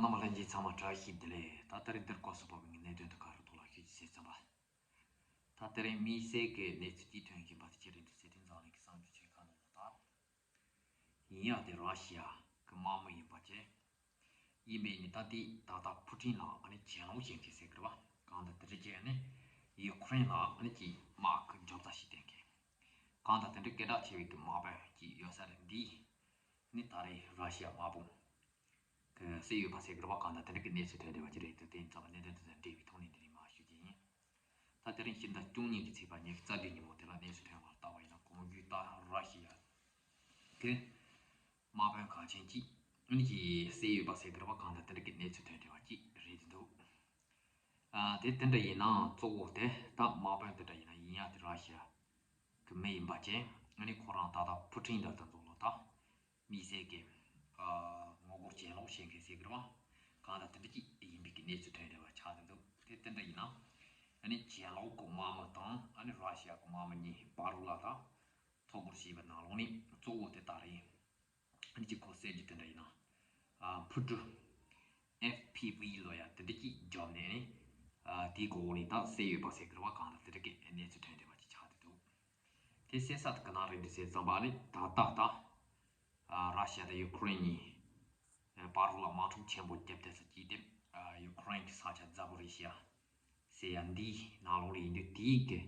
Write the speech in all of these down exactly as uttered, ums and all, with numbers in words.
རྣམ་པ་ལྷན་རྒྱས་ཚང་མ་བཀྲ་ཤིས་བདེ་ལེགས། ད་ད་རེས་འདིར་སྐོར་སུ་བབས་པའི་གནད་དོན་དུ་ག་རུ་ཐོག་ལ་ཤོད་ཅིག་ཟེར་ཙམ་པ། ད་ད་རེས་དམིགས་བསལ་གྱི་གནས་ཚུལ་དེ་ཐོན་བཞིན་པ་དེ་ཅི་རེད་འདུག་ཟེར་དུས། འཛམ་གླིང་གི་གསར་འགྱུར་ཆེ་ཁག་ནང་ལ་ད། ཡིན་ཡང་དེ་ར་ཤི་ཡ་གི་དམག་མི་ཡིན་པ་བཅས། ཡིན་པའི་ནི་ད་དེ་ད་ལྟ་ཕུ་ཀྲིན་ལ་ཨ་ནི་གྱེན་ལོག་བྱེད་མཁན་ཟེར་གི་རེད་བ། གང་ལྟར་དེ་འདྲ་བྱས་ནས་ཡུ་ཁུ་རེན་ལ་ཨ་ནི་ཀྱི་དམག་གི་རྒྱབ་རྩ་ཞིག་བསྟན་མཁན། གང་ལྟར་དེ་འདྲ་སྐད་གྲགས་ཆེ་བའི་གི་དམག་དཔོན་ཅིག་ཡོད་ས་རེད། འདི་ནི་ད་རེས་ར་ཤི་ཡ་དམག་དཔུང་གི་བསད་ཡོད་པ་ཟེར་གི་རེད་བ། གང་ལྟར་དེ་འདྲ་གི་གནས་ཚུལ་ཐོན་བསྡད་པ་ཅིག་རེད་འདུག་དེ་ཡིན་ཙང་གནད་དོན་དེ་དང་འབྲེལ་བའི་ཐོག་ནས་འདི་རིང་མར་ཞུ་རྒྱུ་ཡིན། ད་དེ་རིང་ཕྱི་ཟླ་བཅུ་གཉིས་ཀྱི་ཚེས་པ་ཉི་ཤུ་རྩ་བདུན་ཉིན་མོ་དེ་ལ་གནས་ཚུལ་ཐོན་པར་བལྟ་བ་ཡིན་ན། གོང་ཞུས་ལྟར་ར་ཤི་ཡ་གི་དམག་དཔོན་གལ་ཆེན་གཅིག་ཨ་ནི་ཀྱིས་བསད་ཡོད་པ་ཟེར་གི་རེད་བ། གང་ལྟར་དེ་འདྲ་གི་གནས་ཚུལ་ཐོན་བསྡད་པ་ཅིག་རེད་འདུག་ཨ་དེ་དེ་འདྲ་ཡིན་ནའང་གཙོ་བོ་དེ་ད་དམག་དཔོན་དེ་འདྲ་ཡིན་ན་ཡིན་ཡ་དེ་ར་ཤི་ཡ་གི་མི་ཡིན་པ་བཅས། ཨ་ནི་ཁོ་རང་ད་ལྟ་ཕུ་ཀྲིན་དང་དེ་ཚོ་ལ་ད་དམིགས་བསལ་གྱི་ཨ་ངོ་རྒོལ་གྱེན་ལོག་བྱེད་མཁན་ཟེར་གི་རེད་བ། གང་ལྟར་དེ་འདྲ་ཅིག་ཡིན་པའི་གི་གནས་ཚུལ་ཐོན་བསྡད་པ་ཆགས་ཀྱི་འདུག་དེ་དེ་འདྲ་ཡིན་ན་ཨ་ནི་གྱེན་ལོག་གི་དམག་མི་དང་ཨ་ནི་ར་ཤི་ཡ་གི་དམག་མི་གཉིས་བར་ལ་ད་ཐོ་འགོད་བྱས་པའི་ནང་ལོགས་ནས་གཙོ་བོ་དེ་ད་རེད། ཨ་ནི་ཅིག་ཁོ་གསལ་རྒྱུ་དེ་འདྲ་ཡིན་ན། ཨ་འཕུར་གྲུ་ཨེཕ་པི་ཝི་ལོ་ཡ་དེ་འདྲ་ཅིག་བརྒྱབ་ནས་ནི། ཨ་དེའི་གོ་ནས་ད་བསད་ཡོད་པ་ཟེར་གི་རེད་བ། གང་ལྟར་དེ་འདྲ་གི་གནས་ཚུལ་ཐོན་བསྡད་པ་ཅིག་ཆགས་བསྡད་འདུག་དེ་བསད་ས་དེ་ག་ན་རེད་འདུག་ཟེར་ཙམ་པ་ནི་ད་ལྟ་ད། ཨ་ར་ཤི་ཡ་དང་ཡུ་ཁུ་རེན་གཉིས་བར་ལ་དམག་འཁྲུག་ཆེན་པོ་བརྒྱབ་བསྡད་ས་ཅིག་དེ། ཨ་ཡུ་ཁུ་རེན་གྱི་ས་ཆ་ཛ་པོ་རི་ཤི་ཡ་ཟེར་ཡ་འདིའི་ནང་ལོགས་ལ་ཡིན་དུས། དེའི་གི་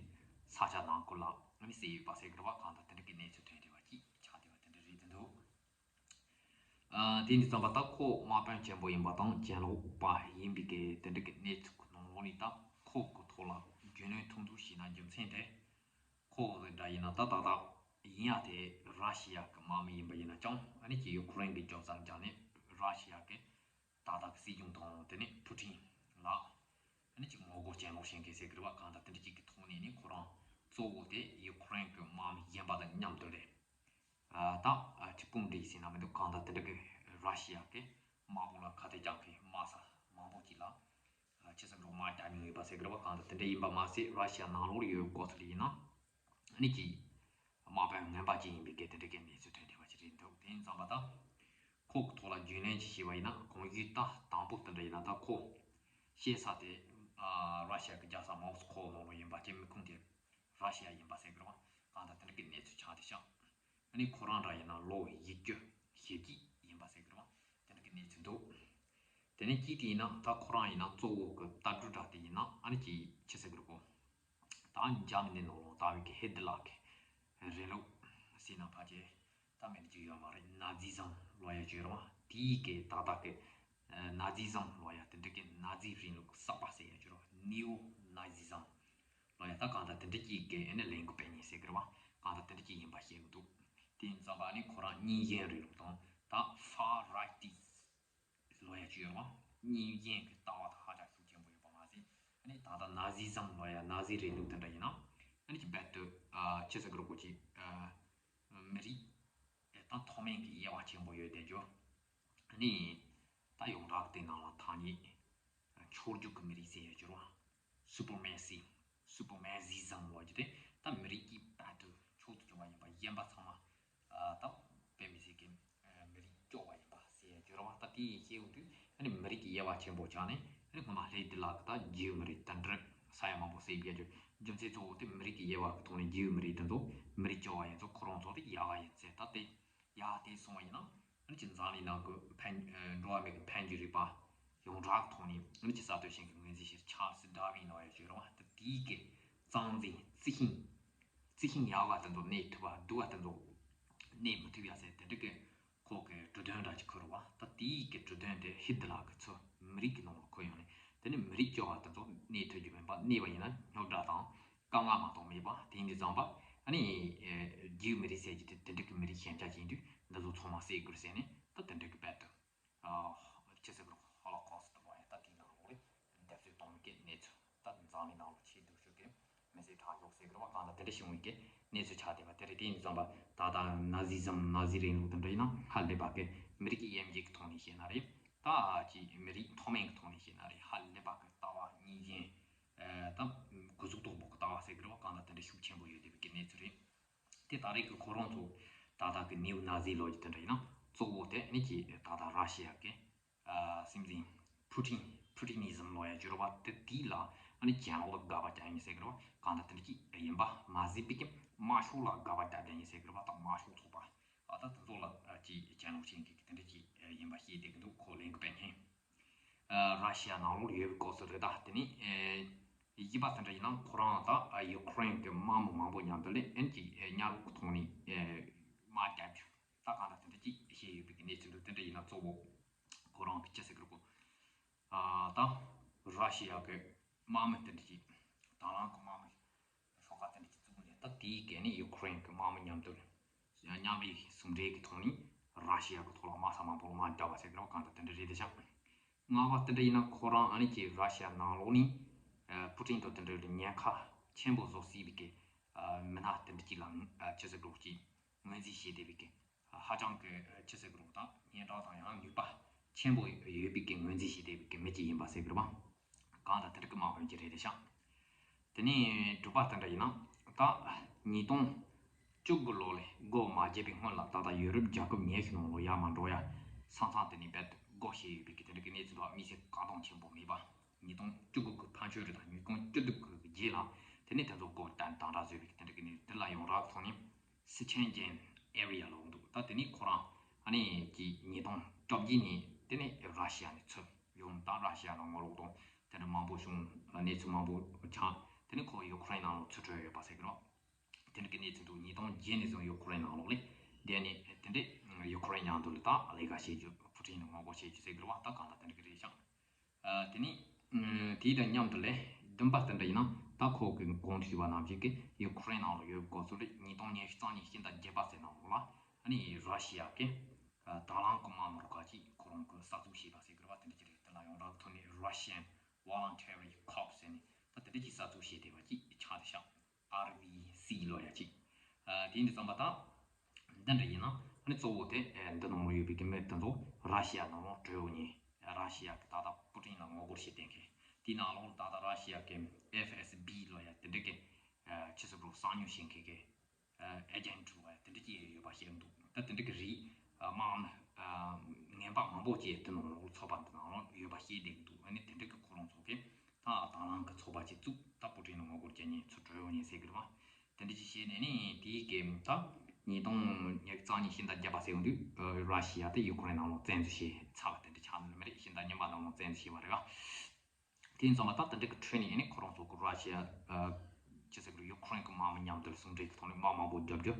ས་ཆ་ནང་ཁུལ་ལ་ཨ་ནི་བསད་ཡོད་པ་ཟེར་གི་རེད་བ། གང་ལྟར་དེ་འདྲ་གི་གནས་ཚུལ་ཐོན་བསྡད་པ་ཅིག་ཆགས་བསྡད་པ་དེ་འདྲ་རེད་འདུག་ཨ་དེ་འདི་ཙམ་པ་ད་ཁོ་དམག་དཔོན་ཆེན་པོ་ཡིན་པ་དང་གྱེན་ལོག་པ་ཡིན་པའི་གི་དེ་འདྲ་གི་གནས་ཚུལ་གི་ནང་ལོགས་ནས་ད་ཁོ་གི་ཐོག་ལ་རྒྱུས་ལོན་ཐུང་ཐུང་ཞིག་ན། རྒྱུ་མཚན་དེ་ཁོ་འདྲ་ཡིན་ན་ད་ད་ད་ཡིན་ཡ་དེ་ར་ཤི་ཡ་གི་དམག་མི་ཡིན་པ་ཡིན་ན་ཅང་ཨ་ནི་ཀྱི་ཡུ་ཁུ་རེན་གི་རྒྱབ་རྩར་བརྒྱབ་ནས་ར་ཤི་ཡ་གི་ད་ལྟ་གི་སྲིད་སྐྱོང་དང་དེ་ནས་ཕུ་ཀྲིན་ལ་ཨ་ནི་ཅིག་ངོ་རྒོལ་གྱེན་ལོག་བྱེད་མཁན་ཟེར་གི་རེད་བ། གང་ལྟར་དེ་འདྲ་ཅིག་གི་ཐོག་ནས་ནི་ཁོ་རང་གཙོ་བོ་དེ་ཡུ་ཁུ་རེན་གི་དམག་མི་གཞན་པ་དང་མཉམ་དུ་རེད། ཨ་ད་ཨ་ཁྲི་པུང་འདྲ་ཡི་ཟེར་ན་མི་འདུག་གང་ལྟར་དེ་འདྲ་གི་ར་ཤི་ཡ་གི་དམག་དཔུང་ལ་ཁ་གཏད་རྒྱག་མཁན་དམག་ས་མང་པོ་ཅིག་ལ་ཨ་ཆེ་ས་འགྲོ་དམག་རྒྱག་མྱོང་ཡོད་པ་ཟེར་གི་རེད་བ། གང་ལྟར་དེ་འདྲ་ཡིན་པ་མ་ཟད། ར་ཤི་ཡ་ནང་ལོགས་ཡོད་སྐོར་ཚུལ་ཡིན་ན་ཨ་ནི་ཀྱི་དམག་དཔོན་ངན་པ་ཅིག་ཡིན་པའི་གི་དེ་འདྲ་གི་གནས་ཚུལ་ཐོན་བསྡད་པ་ཅིག་རེད་འདུག་དེ་ཡིན་ཙམ་པ་ད་ཁོ་གི་ཐོག་ལ་རྒྱུས་ལོན་ཅིག་བྱས་པ་ཡིན་ན། གོང་ཞུས་ད་དང་པོ་དེ་འདྲ་ཡིན་ན་ད་ཁོ་བཤད་ས་དེ་ཨ་ར་ཤི་ཡ་གི་རྒྱལ་ས་མོ་སི་ཁོ་ནང་ལ་ཡིན་པ་བཅས། མི་ཁུངས་དེ་ར་ཤི་ཡ་ཡིན་པ་ཟེར་གི་རེད་བ། གང་ལྟར་དེ་འདྲ་གི་གནས་ཚུལ་ཆགས་བསྡད་ཤག་ཨ་ནི་ཁོ་རང་འདྲ་ཡིན་ན་ལོ་ཡིག་རྒྱུགས་ཞེ་གཅིག་ཡིན་པ་ཟེར་གི་རེད་བ། དེ་འདྲ་གི་གནས་ཚུལ་འདུག་དེ་ནས་གཅིག་དེ་ཡིན་ན་ད་ཁོ་རང་ཡིན་ན་གཙོ་བོ་གི་ལྟ་གྲུབ་འདྲ་དེ་ཡིན་ན་ཨ་ནི་ཅིག་ཆི་ཟེར་གི་རེད་གོ། ད་འཇར་མ་ནི་ནང་ལོགས་ལྟ་བུའི་གི་ཧི་ཏི་ལར་གི་རིང་ལུགས་ཟེར་ན་ཕལ་ཆེར་ད་མི་འདྲ་ཅིག་ཡོད་མ་རེད། ནཱ་ཛི་ཛམ་ལབ་ཡ་ཅིག་ཡོད་རེད་བ། དེའི་གི་ཏག་ཏག་གི་ནཱ་ཛི་ཛམ་ལབ་ཡ་དེ་འདྲ་གི་ནཱ་ཛི་རིང་ལུགས་གསར་པ་ཟེར་ཡ་ཅིག་ཡོད་རེད་བ། ནིའོ་ནཱ་ཛི་ཛམ་ལབ་ཡ་ད་གང་ལྟར་དེ་འདྲ་ཅིག་གི་ཨ་ནི་ལས་འགུལ་སྤེལ་མཁན་ཟེར་གི་རེད་བ། གང་ལྟར་དེ་འདྲ་ཅིག་ཡིན་པ་བཤད་གི་འདུག་དེ་ཡིན་ཙམ་པ་ཨ་ནི་ཁོ་རང་གཉིས་གཞན་རིང་ལུགས་དང་ད་ཧྥ་རའི་ཏིས་ལབ་ཡ་ཅིག་ཡོད་རེད་བ། གཉིས་གཞན་གྱི་ལྟ་བ་དང་ཧ་ཅང་ཤུགས་ཆེན་པོ་ཡོད་པ་མ་ཟད། ཨ་ནི་ད་ལྟ་ནཱ་ཛི་ཛམ་ལབ་ཡ་ནཱ་ཛི་རིང་ལུགས་དེ་འདྲ་ཡིན་ན་ཨ་ནི་ཅིག་རྦད་དེ་ཨ་ཆི་ཟེར་གི་རེད་གོ། ཅིག་ཨ་མི་རིགས་ཨེ་ད་མཐོ་དམན་གྱི་དབྱེ་བ་ཆེན་པོ་ཡོད་བསྡད་རྒྱུ། ཨ་ནི་ད་ཡོངས་གྲགས་ཀྱི་དེ་ནང་ལ་ཐ་སྙད་མཆོག་གྱུར་གྱི་མི་རིགས་ཟེར་ཡ་ཅིག་ཡོད་རེད་བ། སུ་པར་མེ་སི། སུ་པར་མེ་སི་ཛམ་ལབ་རྒྱུ་དེ་ད་མི་རིགས་ཀྱི་རྦད་དེ་མཆོག་ཏུ་གྱུར་པ་ཡིན་པ། གཞན་པ་ཚང་མ་ཨ་ད་དཔེ་མི་སྲིད་ཀྱི་ཨ་མི་རིགས་སྐྱོ་བ་ཡིན་པ་ཟེར་ཡ་ཅིག་ཡོད་རེད་བ། ད་དེ་ཡི་ཤེས་ཡོང་དུས་ཨ་ནི་མི་རིགས་ཀྱི་དབྱེ་བ་ཆེན་པོ་བྱས་ནས་ཨ་ནི་སྔོན་མ་ཧི་ཏི་ལར་གྱིས་ད་ཇིའུ་མི་རིགས་དང་འདྲ་ས་ཡ་མང་པོ་བསད་བསྡད་རྒྱུ། རྒྱུ་མཚན་གཙོ་བོ་དེ་མི་རིགས་ཀྱི་དབྱེ་བ་གི་ཐོག་ནས་ཇིའུ་མི་རིགས་དེ་ཚོ་མི་རིགས་སྐྱོ་བ་ཡིན་ཙང་ཁོ་རང་ཚོ་དེ་ཡག་ག་ཡིན་ཟེར། ད་དེ་ཡག་དེ་སོང་བ་ཡིན་ན་ཨ་ནི་ཅིག་འཛམ་གླིང་ནང་གི་ཕན་ཨ་འགྲོ་བ་མིའི་གི་ཕན་བྱེད་རིག་པ་ཡོངས་གྲགས་ཐོག་ནས་ཨ་ནི་ཅིག་ས་དོན་ཤེས་མཁན་ངོས་འཛིན་བྱས། ཆཱལ་སི་ཌར་ཝིན་ལབ་ཡ་ཅིག་ཡོད་རེད་བ། ད་དེའི་གི་རྩ་འཛིན་རྩི་ཤིང་རྩི་ཤིང་ཡག་ག་དེ་ཚོ་གནས་ཐུབ་པ། སྡུག་ག་དེ་ཚོ་གནས་མི་ཐུབ་ཡ་ཟེར་དེ་འདྲ་གི་ཁོ་གི་གྲོས་དོན་འདྲ་ཅིག་འཁོད་རེད་བ། ད་དེའི་གི་གྲོས་དོན་དེ་ཧི་ཏི་ལར་གྱིས་ཚུར་མི་རིགས་ཀྱི་ནང་ལ་འཁོད་ཡོང་ནས། དེ་ནས་མི་རིགས་སྐྱོ་བ་དེ་ཚོ་གནས་ཐུབ་རྒྱུ་མིན་པ། གནས་པ་ཡིན་ན་རྙོག་དྲ་དང་དཀའ་ངལ་མ་གཏོགས་མེད་པ། དེ་ཡིན་དུས་ཙམ་པ་ཨ་ནི་ཨེ་ཇིའུ་མི་རིགས་ཟེར་རྒྱུ་དེ་དེ་འདྲ་གི་མི་རིགས་ཞན་ཆ་ཅིག་ཡིན་དུས་འདི་ཚོ་ཚང་མ་བསད་དགོས་ཟེར་ནས། ད་དེ་འདྲ་གི་རྦད་དེ་ཨ་ཆི་ཟེར་དགོས་རེད། ཧོ་ལོ་ཀོ་སི་ཊི་ལབ་ཡ་ད་དེའི་ནང་ལོགས་ལ་འདེབས་གསོད་གཏོང་མཁན་གྱི་གནས་ཚུལ། ད་འཛམ་གླིང་ནང་ལ་ཆེས་སྡུག་ཤོས་ཀྱི་མི་ཚེ་ཁྲག་ཤོག་ཟེར་གི་རེད་བ། གང་ལྟར་དེ་འདྲ་བྱུང་བའི་གི་གནས་ཚུལ་ཆགས་བསྡད་པ་དེ་རེད། དེ་ཡིན་ཙམ་པ་ད་ལྟ་ནཱ་ཛི་ཛམ་ནཱ་ཛི་རིང་ལུགས་དེ་འདྲ་ཡིན་ན་ཧ་ལས་པ་གི་མི་རིགས་ཀྱི་དབྱེ་འབྱེད་ཀྱི་ཐོག་ནས་བཤད་ན་རེད། ད་ཅིག་མི་རིགས་མཐོ་དམན་གྱི་ཐོག་ནས་བཤད་ན་རེད། ཧ་ལས་པ་གི་ལྟ་བ་གཉིས་ཅན། ཨ་ད་གུ་ཟུག་དོག་པོ་གི་ལྟ་བ་ཟེར་གི་རེད་བ། གང་ལྟར་དེ་འདྲ་ཤུགས་ཆེན་པོ་ཡོད་བསྡད་པའི་གི་གནས་ཚུལ་རེད། དེ་ད་རེས་ཀྱི་ཁོ་རང་ཚོ་ད་ལྟ་གི་ནིའོ་ནཱ་ཛི་ལབ་རྒྱུ་དེ་འདྲ་ཡིན་ན་གཙོ་བོ་དེ་ནི་ཅིག་ད་ལྟ་ར་ཤི་ཡ་གི་ ཨ་སེམས་ཅན་ཕུ་ཊིན་ཕུ་ཊི་ནི་ཛམ་ལབ་ཡ་བརྗོད་ར་བ་དེ་དེ་ལ་ཨ་ནི་གྱེན་ལོག་ལ་དགག་པ་རྒྱག་མཁན་ཟེར་གི་ར་བ། གང་ལྟར་དེ་འདྲ་ཅིག་ཡིན་པ་མ་ཟད་པའི་གི་དམར་ཤོག་ལ་དགག་པ་རྒྱག་མཁན་ཡིན་ཟེར་གི་ར་བ། ད་དམར་ཤོག་ཚོགས་པ་ཨ་ད་དེ་ཚོ་ལ་ཨ་ཅིག་གྱེན་ལོག་བྱེད་མཁན་གི་དེ་འདྲ་ཅིག་ཡིན་པ་ཤེས་བསྡད་ཀྱི་འདུག་ཁོ་ལན་གི་པད་ཉན། ཨ་ར་ཤི་ཡ་ནང་ལོགས་ཡོད་པའི་སྐབས་སུ་རེད། ད་དེ་ནི་ཨེ་གཞན་པ་དེ་འདྲ་ཡིན་ན་ཁོ་རང་ད་ཨ་ཡུ་ཁུ་རེན་གྱི་དམག་མི་མང་པོ་མཉམ་དུ་ལས་ཨེན་གྱི་ཨེ་ཉར་གུ་ཐོག་ནས་ཨེ་དམག་རྒྱག་རྒྱུ་ད་གང་ལྟར་དེ་འདྲ་ཅིག་བཤད་ཡོད་པའི་གི་གནས་ཚུལ་འདུག་དེ་འདྲ་ཡིན་ན་གཙོ་བོ་ཁོ་རང་གི་ཅི་ཟེར་གི་རེད་གོ། ཨ་ད་ར་ཤི་ཡ་གི་དམག་མི་དེ་འདྲ་ཅིག་དང་བླངས་གི་དམག་མི་ཤོག་ཁག་དེ་འདྲ་ཅིག་བཙུགས་ནས་ད་དེའི་སྒང་ནས་ཡུ་ཁུ་རེན་གི་དམག་མི་མཉམ་དུ་མཉམ་པའི་ཟུང་འབྲེལ་གྱི་ཐོག་ནས་ར་ཤི་ཡ་གི་ཐོག་ལ་དམག་ས་མང་པོ་ལ་དམག་བརྒྱབ་པ་ཟེར་གི་རེད་བ། གང་ལྟར་དེ་འདྲ་རེད་དེ་ཤག་ལྔ་པ་དེ་འདྲ་ཡིན་ན་ཁོ་རང་ཨ་ནི་ཀྱི་ར་ཤི་ཡ་ནང་ལོགས་ནས་ཨ་ཕུ་ཊིན་དང་དེ་འདྲ་ལ་ཉེན་ཁ་ཆེན་པོ་བཟོ་སྲིད་པའི་གི་ཨ་མི་སྣ་དེ་འདྲ་ཅིག་ལ་ཨ་ཅི་ཟེར་གི་རེད་གོ་ཅིག་ངོས་འཛིན་བྱས་བསྡད་པའི་གི་ཧ་ཅང་གི་ཅི་ཟེར་གི་རེད་གོ། ད་སྙན་གྲགས་དང་ཡང་ནུས་པ་ཆེན་པོ་ཡོད་པའི་གི་ངོས་འཛིན་བྱས་བསྡད་པའི་གི་མི་ཅིག་ཡིན་པ་ཟེར་གི་རེད་བ། གང་ལྟར་དེ་འདྲ་གི་དམག་དཔོན་ཅིག་རེད་དེ་ཤག་དེ་ནས་དྲུག་པ་དེ་འདྲ་ཡིན་ན་ད་ཉིས་སྟོང་བཅུ་དགུ་ལོ་ལས་སྒོ་མ་བརྒྱབ་པའི་སྔོན་ལ་ད་ལྟ་ཡོ་རོབ་རྒྱལ་ཁབ་ཉི་ཤུ་ནང་ལོགས་ཡར་མར་འགྲོ་ཡ་ས་མཚམས་དེ་ནས་རྦད་དེ་སྒོ་ཕྱེ་ཡོད་པའི་གི་དེ་འདྲ་གི་གནས་ཚུལ་འདུག་དམིགས་བསལ་བཀག་སྡོམ་ཆེན་པོ་མེད་པ། ཉིས་སྟོང་བཅུ་དགུ་གི་ཕན་ཆོད་རེད། ད་ཉིས་སྟོང་བཅུ་དགུ་གི་རྗེས་ལ་དེ་ནས་དེ་ཚོ་སྒོ་བཏང་དང་དྲག་བཟོས་པའི་གི་དེ་འདྲ་གི་གནས་ཚུལ་དེ་ལ་ཡོངས་གྲགས་ཐོག་ནས་སི་ཆན་ཇན་ཨེ་རི་ཡ་ལབ་འདུག་ད་དེ་ནས་ཁོ་རང་ཨ་ནི་གི་ཉིས་སྟོང་བཅོ་བརྒྱད་ནས་དེ་ནས་ར་ཤི་ཡ་ནས་ཚུར་ཡོང་། ད་ར་ཤི་ཡ་ནང་ངོ་ལོག་དང་དེ་འདྲ་མང་པོ་བྱུང་། གནས་ཚུལ་མང་པོ་ཆགས། དེ་ནས་ཁོ་ཡུ་ཁུ་རེན་ནང་ལ་ཚུར་བྲོས་ཡོད་པ་ཟེར་གི་རེད། དེ་འདྲ་གི་གནས་ཚུལ་འདུག་ཉིས་སྟོང་བརྒྱད་ནས་བཟུང་ཡུ་ཁུ་རེན་ནང་ལོགས་ལ་བསྡད་ནས་དེ་འདྲ་ཡུ་ཁུ་རེན་མཉམ་དུ་ལ་ད་ལས་ཀ་བྱེད་རྒྱུ་ཕུ་ཊིན་ལ་ངོ་རྒོལ་བྱེད་རྒྱུ་ཟེར་གི་རེད་བ། ད་གང་ལྟར་དེ་འདྲ་གི་རེད་ཤག་ཨ་དེ་ནས་ཨ་དེ་དང་མཉམ་དུ་ལས་བདུན་པ་དེ་འདྲ་ཡིན་ན་ད་ཁོ་གི་གོང་དུ་ཞུས་པ་ནང་བཞིན་གི་ཡུ་ཁུ་རེན་ནང་ལ་ཡོད་སྐབས་སུ་ལས་ཉིས་སྟོང་ཉི་ཤུ་རྩ་གཉིས་ཕྱི་ཟླ་བརྒྱད་པ་ཚེས་ནང་ལོགས་ལ་ཨ་ནི་ར་ཤི་ཡ་གི་ཨ་དང་བླངས་གི་དམག་མི་རུ་ཁག་ཅིག་ཁོ་རང་གི་གསར་འཛུགས་བྱས་པ་ཟེར་གི་རེད་བ། དེ་འདྲ་ཅིག་རེད། དེ་ལ་ཡོངས་གྲགས་ཐོག་ནས་Russian Voluntary Corps ཟེར་ནས་ད་དེ་འདྲ་ཅིག་གསར་འཛུགས་བྱས་བསྡད་པ་ཅིག་ཆགས་བསྡད་ཤག་ཨར་བྷི་སི་ལབ་ཡ་ཅིག་ཨ་དེ་འདྲ་བསམ་པ་དང་། འདི་འདྲ་ཡིན་ན་ཨ་ནི་གཙོ་བོ་དེ་ཨེ་འདི་ནང་ལོགས་ཡོད་པའི་གི་མི་དེ་ཚོ་ར་ཤི་ཡ་ནང་ལོགས་བྲོས་ཡོང་ནས་ར་ཤི་ཡ་གི་ད་ལྟ་པུ་ཏིན་ལ་ངོ་རྒོལ་བྱེད་བསྡད་མཁན། དེའི་ནང་ལོགས་ད་ལྟ་ར་ཤི་ཡ་གི་ཨེཕ་ཨེས་བི་ལབ་ཡ་དེ་འདྲ་གི་ཨ་ཕྱི་སོ་རུ་གསང་ཉུལ་བྱེད་མཁན་གི་ཨ་ཨེ་ཇེན་ཊི་ལབ་ཡ་དེ་འདྲ་ཅིག་ཡོད་པ་ཤེས་འདུག་ད་དེ་འདྲ་གི་རིགས་ཨ་དམག་མི་ཨ་ངན་པ་མང་པོ་ཅིག་དེ་ནང་ལོགས་ཚོགས་པ་འདི་ནང་ལོགས་ཡོད་པ་ཤེས་བསྡད་ཀྱི་འདུག་ཨ་ནི་དེ་འདྲ་གི་ཁོ་རང་ཚོ་གི་ད་དང་བླངས་གི་ཚོགས་པ་ཅིག་བཙུགས། ད་པུ་ཏིན་ལ་ངོ་རྒོལ་བྱེད་མཁན་ཚུར་བྲོས་ཡོང་མཁན་ཟེར་གི་རེད་བ། དེ་འདྲ་ཅིག་བྱས་ནས་ནི་དེའི་གི་ད་ཉིས་སྟོང་ཉི་ཤུ་རྩ་གཉིས་ཕྱི་ཟླ་བརྒྱད་པ་ཟེར་ཡོང་དུས་ཨ་ར་ཤི་ཡ་དེ་ཡུ་ཁུ་རེན་ནང་ལོགས་བཙན་འཛུལ་བྱས་ཚར་བ་དེ་འདྲ་ཆགས་ནི་མ་རེད། ཕྱི་ཟླ་གཉིས་པ་ནང་ལོགས་བཙན་འཛུལ་བྱས་པ་རེད་བ། དེ་ཡིན་ཙང་མ་ད་དེ་འདྲ་གི་ཁྲོད་ནས་ཨ་ནི་ཁོ་རང་ཚོ་གི་ར་ཤི་ཡ་ཨ་ཅི་ཟེར་གི་རེད། ཡུ་ཁུ་རེན་གི་དམག་མི་མཉམ་དུ་ཟུང་འབྲེལ་གི་ཐོག་ནས་དམག་མང་པོ་བརྒྱབ་རྒྱུ།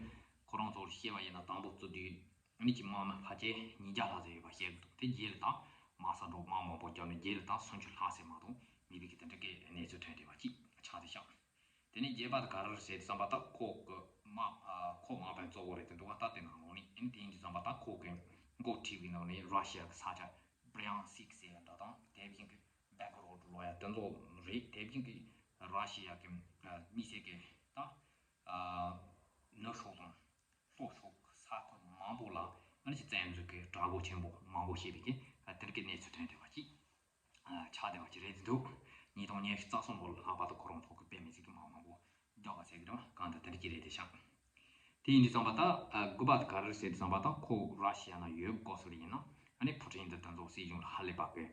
ཁོ་རང་ཚོར་བཤད་པ་ཡིན་ན་དང་པོ་བཙུགས་དུས་ཨ་ནི་ཀྱི་དམག་མི་ཕལ་ཆེར་ཉིས་བརྒྱ་ལྷག་ཙམ་ཡོད་པ་བཤད་གི་འདུག་དེ་རྗེས་ལ་ད་དམག་ས་འགྲོ་དམག་མང་པོ་བརྒྱབ་ནས་རྗེས་ལ་ད་སུམ་ཅུ་ལྷག་ཙམ་མ་གཏོགས་མེད་པའི་གི་དེ་འདྲ་གི་གནས་ཚུལ་ཐོན་བསྡད་པ་ཅིག་ཆགས་བསྡད་ཤག་དེ་ནས་རྒྱས་པ་དེ་ག་རེ་རེད་ཟེར་དུས་ཙམ་པ་ད་ཁོ་གི་དམག་ཨ་ཁོ་དམག་དཔོན་གཙོ་བོ་རེད་དེ་འདུག་བ། ད་དེ་ནང་ལོགས་ནས་ཨ་ནི་དེ་ཡིན་དུས་ཙམ་པ་ད་ཁོ་གི་འགོ་ཁྲིད་པའི་ནང་ནས་ར་ཤི་ཡ་གི་ས་ཆ་བྷི་རི་ཡང་སིག་ཟེར་ཡ་འདྲ་དང་དེ་བཞིན་གི་བྷེལ་གོ་རོད་ལབ་ཡ་དེ་ཚོ་རེད། དེ་བཞིན་གི་ར་ཤི་ཡ་གི་ཨ་དམིགས་བསལ་གི་ད་ཨ་ནུབ་ཕྱོགས་དང་ལྷོ་ཕྱོགས་ས་ཁུལ་མང་པོ་ལ་ཨ་ནི་ཅིག་བཙན་འཛུལ་གི་དྲག་རྒོལ་ཆེན་པོ་མང་པོ་བྱས་པའི་གི་ཨ་དེ་འདྲ་གི་གནས་ཚུལ་ཐོན་བསྡད་པ་ཅིག་ཨ་ཆགས་བསྡད་པ་ཅིག་རེད་འདུག་ཉིས་སྟོང་ཉི་ཤུ་རྩ་གསུམ་ལོ་ལ་ལྷག་པར་དུ་ཁོ་རང་ཚོ་གི་དཔེ་མི་སྲིད་གི་དམག་མང་པོ་རྒྱག་པ་ཟེར་གི་རེད་བ། གང་ལྟར་དེ་འདྲ་ཅིག་རེད་དེ་ཤག་དེ་ཡིན་དུས་ཙམ་པ་ད་ཨ་དགུ་པ་དེ་ག་རེ་ཟེར་དུས་ཙམ་པ་ད་ཁོ་ར་ཤི་ཡ་ན་ཡོད་སྐབས་སུ་ལ་ཡིན་ན་ཨ་ནི་ཕུ་ཏིན་དེ་དེ་ཚོ་སྲིད་གཞུང་ལ་ཧ་ལས་པ་གི་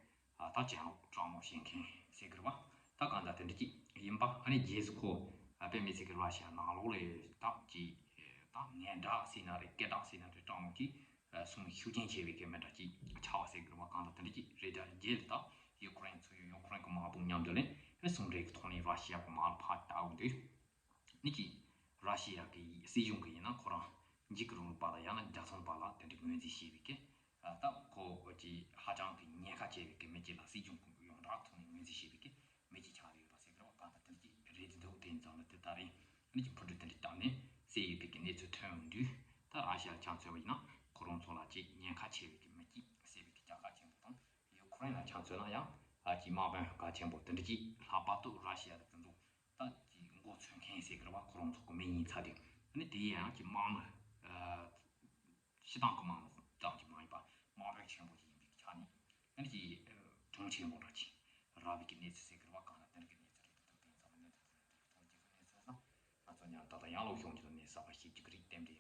ཨ་ད་གྱེན་ལོག་དྲག་མོ་བྱེད་མཁན་ཟེར་གི་རེད་བ། ད་གང་ལྟར་དེ་འདྲ་ཅིག་ཡིན་པ། ཨ་ནི་རྗེས་སུ་ཁོ་ཨ་དཔེ་མི་སྲིད་གི་ར་ཤི་ཡ་ནང་ལོགས་ལ་ད་ཅིག་ད་ངན་དྲག་ཟེར་ན་རེད། སྐད་གྲགས་ཟེར་ན་རེད། དྲག་མོ་ཅིག་ཨ་སྲུང་ཤུགས་རྐྱེན་ཆེ་བའི་གི་མི་འདྲ་ཅིག་ཆགས་པ་ཟེར་གི་རེད་བ། གང་ལྟར་དེ་འདྲ་ཅིག་རེད། ད་རྗེས་ལ་ད་ཡུ་ཁུ་རེན་ཚོ་ཡུ་ཁུ་རེན་གི་དམག་དཔུང་མཉམ་དུ་ལས་ཨ་ཟུང་འབྲེལ་གི་ཐོག་ནས་ར་ཤི་ཡ་གི་དམག་ལ་ཕར་བཏང་འོང་དུས། ནི་ཅིག་ར་ཤི་ཡ་གི་སྲིད་གཞུང་གི་ཡིན་ན་ཁོ་རང་འཇིགས་སྐུལ་རིང་ལུགས་པ་དང་ཡང་ན་རྒྱལ་ཚོང་པ་ལ་དེ་འདྲའི་ངོས་འཛིན་བྱེད་པའི་གི་ཨ་ད་ཁོ་ཅིག་ཧ་ཅང་གི་ཉེན་ཁ་ཆེ་བའི་གི་མི་ཅིག་ལ་སྲིད་གཞུང་གི་ཡོངས་གྲགས་ཐོག་ནས་ངོས་འཛིན་བྱེད་པའི་གི་མི་ཅིག་ཆགས་ཡོད་པ་ཟེར་གི་རེད་བ། གང་ལྟར་དེ་འདྲ་ཅིག་རེད་འདུག་དེ་ཡིན་ཙང་ལ་དེ་ད་རེས་ནི་ཅིག་འཕུར་གྲུ་དེ་འདྲ་བཏང་ནས་བསད་ཡོད་པའི་གི་གནས་ཚུལ་ཐོན་ཡོང་དུས། ད་ར་ཤི་ཡ་ལ་ཆ་མཚོན་པ་ཡིན་ན་ཁོ་རང་ཚོ་ལ་ཅིག་ཉེན་ཁ་ཆེ་བའི་གི་མི་ཅིག་བསད་པའི་གི་རྒྱལ་ཁ་ཆེན་པོ་དང་། ཡུ་ཁུ་རེན་ལ་ཆ་མཚོན་ན་ཡང་ཨ་ཅིག་དམག་དཔོན་གལ་ཆེན་པོ་དེ་འདྲ་ཅིག་ལྷག་པར་དུ་ར་ཤི་ཡ་དེ་ཚོ་ད་ཅིག་མགོ་ཚོས་མཁན་ཟེར་གི་རེད་བ། ཁོ་རང་ཚོ་གི་མི་ཡིན་ཚར་དུས་ཨ་ནི་དེ་ཡང་ཅིག་དམག་མི་ཨ་སྤྱི་བཏང་གི་དམག་མི་ཙམ་ཅིག་མ་ཡིན་པ་དམག་དཔོན་ཆེན་པོ་ཅིག་ཡིན་པའི་ཆ་ནས་ཨ་ནི་ཅིག་ཨ་གྲངས་ཆེན་པོ་འདྲ་ཅིག་རག་པའི་གི་གནས་ཚུལ་ཟེར་གི་རེད་བ། གང་ལ་དེ་འདྲ་གི་གནས་ཚུལ་རེད་འདུག་དེ་ཚང་མ་གནས་ཚུལ་དེ་འདྲ་གི་ཐོག་རྒྱལ་ཁབ་གནས་ཚུལ་ན་ང་ཚོ་ཉམས་ཏག་ཏག་ཡང་ལོག་ཤོང་རྒྱུ་དང་གནས་གསར་པ་ཤེས་རྒྱུ་གི་རིགས་རྟེན་འབྲེལ།